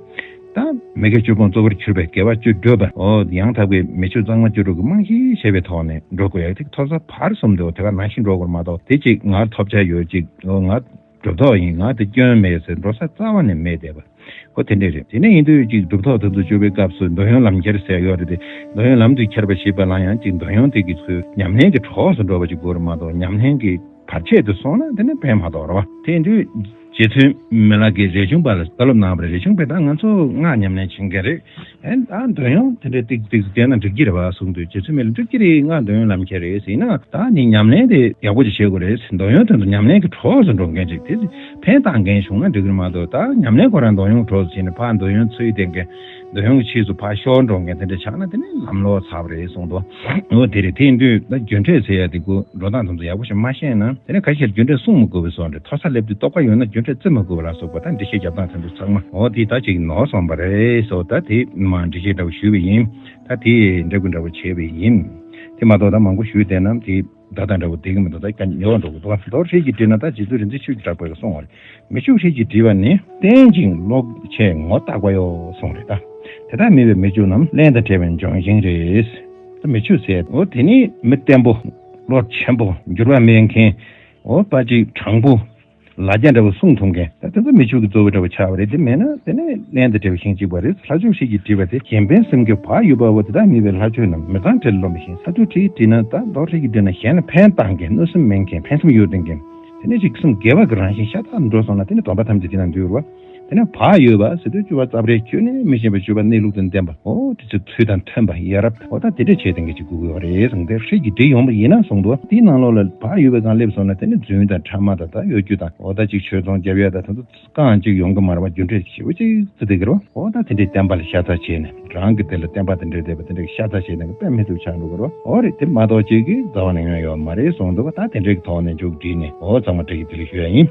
ད་མི་དགེ་བཅུ་སྤོང་གཙོ་བོར་གྱུར་པའི་དགེ་བ་བཅུ་བགྲོད་པ། འོ་ཡང་དག་པའི་མི་ཆོས་གཙང་མ་བཅུ་དྲུག་གི་རྨང་གཞི་བྱས་པའི་ཐོག་ནས་འགྲོ་དགོས་ཡ་དེ་ཐོབ་ས་བར་གསུམ་དུ་དེ་ག་ནང་བཞིན་འགྲོ་དགོས་མ་གཏོགས། དེ་གཅིག་ང་ཐོབ་བྱ་ཡོད། གཅིག་འོ་ང་གྲུབ་ཐོབ་ཡིན། ང་དེ་སྐྱོན་མེད་ཟེར་འགྲོ་ས་རྩ་བ་ནས་མེད་བསྡད་པ། འོ་དེ་འདྲས་རེད། དེ་ནས་ཡིན་དུས་ཅིག་གྲུབ་ཐོབ་དེ་ཚོ་བཅུ་པའི་སྐབས་སུ་འདོད་ཡོན་ལམ་ཁྱེར་ཟེར་ཡོད་རེད་དེ། འདོད་ཡོན་ལམ་དུ་ཁྱེར་བ་ཞེས་པ་ལ་ཡང་ཅིག་འདོད་ཡོན་དེ་གི་ཚུལ་ཉམས་ལེན་གྱི་གྲོགས་སུ་འགྲོ་བ་ཅིག་དགོས་རེད་མ་གཏོགས། ཉམས་ལེན་གྱི་བར་ཆད་དུ་སོང་ན་དེ་ནི་ཕན་མ་ཐོགས་རེད་བ། དེ་ཡིན་དུས་རྗེ་བཙུན་མི་ལ་གིས་རས་ཆུང་པ་ལ་བཀའ་སློབ་གནང་བ་རེད། རས་ཆུང་པས་ད་ང་ཚོ་སྔགས་ཉམས་ལེན་བྱེད་མཁན་རེད། ཨེ་ད་འདོད་ཡོན་དེ་འདྲའི་ཏིག་ཏིག་བསྟན་ན་འགྲིག་གི་རེད་བ་གསུངས་དུས། རྗེ་བཙུན་མི་ལ་འགྲིག་གི་རེད། ང་འདོད་ཡོན་ལམ་ཁྱེར་རེད་ཟེར་ན། ད་ནི་ཉམས་ལེན་དེ་ཡག་པོ་ཅིག་བྱེད་དགོས་རེད། འདོད་ཡོན་དེ་ཚོ་ཉམས་ལེན་གྱི་གྲོགས་སུ་འགྲོ་མཁན་ཅིག་དེ་ཕན་བཏགས་མཁན་བྱུང་ན་འགྲིག་གི་རེད་མ་གཏོགས། ད་ཉམས་ལེན་ཁོ་རང་འདོད་ཡོན་གྲོགས་སུ་བྱས་ནས་ཕར་འདོད་ཡོན་ཚུལ་ལྡན་མཁན། འདོད་ཡོན་གྱི་ཕྱིས་སུ་ཕར་ཤོར་འགྲོ་མཁན་དེ་འདྲ་ཆགས་ན་དེ་ནི་ལམ་ལོག་ཚར་བ་རེད་གསུངས་འདུག་འོ་དེ་རེད། དེ་ཡིན་དུས་ད་རྒྱུ་འབྲས་ཟེར་ཡ་དེ་གུ་འགྲོ་སྟངས་དེ་ཚོ་ཡག་པོ་ཞིག་མ་ཤེས་ན། དེ་ནས་ཁ་ཤས་རྒྱུ་འབྲས་གསུང་མི་དགོས་པའི་བཟོ་འདྲ། མཐོ་ས་སླེབས་དུས་རྟོགས་པ་ཡོད་ན་རྒྱུ་འབྲས་བརྩི་མི་དགོས་པ་ལ་སོགས་པ། ད་འགྲེལ་བཤད་རྒྱབ་སྟངས་དེ་ཚོ་ཚང་མ་འོ་དེ་ད་ཅིག་ནོར་སོང་བ་རེད་ཟེར། ད་དེ་མ་འགྲེལ་བཤད་འདྲ་བོ་ཞུས་པ་ཡིན། ད་དེ་འདྲ་བོ་འདྲ་བོ་བྱས་པ་ཡིན། དེ་མ་གཏོགས་ད་མང་པོ་ཞུས་བསྡད་ན་དེ་ད་ལྟ་འདྲ་བོ་བསྡད་ཀྱི་མི་འདུག་ད་ཀྱང་ཉེ་བ་འགྲོ་གི་འདུག་མདོར་ཧྲིལ་གྱིས་དྲིལ་ན། ད་རྗེ་བཙུན་རིག་འཛིན་ཆོས་ཀྱི་གྲགས་པས་གསུངས་པ་རེད། མི་ཕྱུགས་ཧྲིལ་གྱིས་དྲིལ་བ་ནི། བརྟན་ཅིང་ལོག་ཆེས་ངོ་རྟག་པ་ཡོ་གསུངས་རེད་ད། དེ་དག་མི་བས་མི་ཕྱུགས་རྣམས། རླན་དང་བྲལ་བའི་ལྗོན་ཤིང་རེད། ད་མི་ཕྱུགས་ཟེར། འོ་དེ་ནི་མི་བརྟན་པོ། བློ་ཆེན་པོ། འགྱུར་བ་མེད་མཁན། འོ་ཕར་ཅིག་དྲང་པོ། ལ་རྒྱ་འདྲ་བོ་གསུང་ཐུབ་མཁན། ད་དེ་ཚོ་མི་ཕྱུགས་ཀྱི་གཙོ་བོ་འདྲ་བོ་ཆགས་པ་རེད། དེ་མེད་ན་དེ་ནི་རླན་དང་བྲལ་བའི་ཤིང་གཅིག་པ་རེད། ལྷ་ཕྱུགས་ཧྲིལ་གྱིས་དྲིལ་བ་དེ་གཞན་ཕན་སེམས་ཀྱི་བག་ཡོད་པ་བོ་དེ་དག་མི་བས་ལྷ་ཕྱུགས་རྣམས་མི་གཙང་བྲལ་རློམ་པའི་ཤིང་། ལྷ་ཕྱུགས་ཧྲིལ་གྱིས་དྲིལ་ན་ད་མདོར་ཧྲིལ་གྱིས་དྲིལ་ན་གཞན་ལ་ཕན་བཏགས་མཁན། གནོད་སེམས་མེད་མཁན། ཕན་སེམས་ཡོད་ལྡན་མཁན། དེ་ནས་ཅིག་སེམས་དགེ་བ་གི་རང་བཞིན་ཤ་སྟག་འགྲོ་སོང་ན་དེ་ནི་སྡོམ་པ་ཐམས་ཅད་དེ་ན་འདུས་རེད་བ། དེ་ནས་བག་ཡོད་པ་ཟེར་དུས་སྤྱོད་པ་རྩ་བ་རེ་ཁྱོན་ནས་མི་ཤེས་པའི་སྤྱོད་པ་གནས་ལུགས་དང་ལྡན་པ། འོ་དེ་ཚོ་ཚུལ་དང་མཐུན་པ། ཡ་རབས། འོ་ད་དེ་འདྲ་བྱས་ཏེ་འགན་ཅིག་དགོས་ཀྱི་ཡོད་རེད་གསུངས་ཏེ། ཧྲིལ་གྱིས་དྲིལ་ཡོང་པ་ཡིན་ན་གསུངས་འདུག་དེའི་ནང་ལོགས་ལ་བག་ཡོད་པའི་སྒང་སླེབས་སོང་ན་དེ་ནི་རྫུན་དང་ཕྲ་མ་དང་། ད་གཡོ་སྒྱུ་དང་། འོ་ད་ཅིག་ཆོས་ཚོང་རྒྱབ་ཡ་དང་དེ་ཚོ་རྐང་གཅིག་ཡོང་གི་མ་རེད་བ། རྒྱུ་འབྲས་ཞེ་པོ་ཅིག་བརྩི་བསྡད་ཀྱི་རེད་བ། འོ་ད་དེ་འདྲའི་བསྟན་པ་ལ་ཤ་ཚ་བྱས་ནས། རང་གི་དེ་ལ་བསྟན་པ་དེ་འདྲའི་བསྡད་པ་དེ་འདྲའི་ཤ་ཚ་བྱས་ནས་དཔེ་མི་སྲིད་པ་ཆགས་འགྲོ་གི་རེད་བ། འོ་རེད། དེ་མ་གཏོགས་ཅིག་གིས་རྩ་བ་ནས་ཡོང་ཡོད་མ་རེད་གསུངས་འདུག་ད་དེ་འདྲའི་ཐོག་ནས་མཇུག་བསྒྲིལ་ནས། འོ་ཚང་མ་བཀྲ་ཤིས་བདེ་ལེགས་ཞུ་ཡ་ཡིན།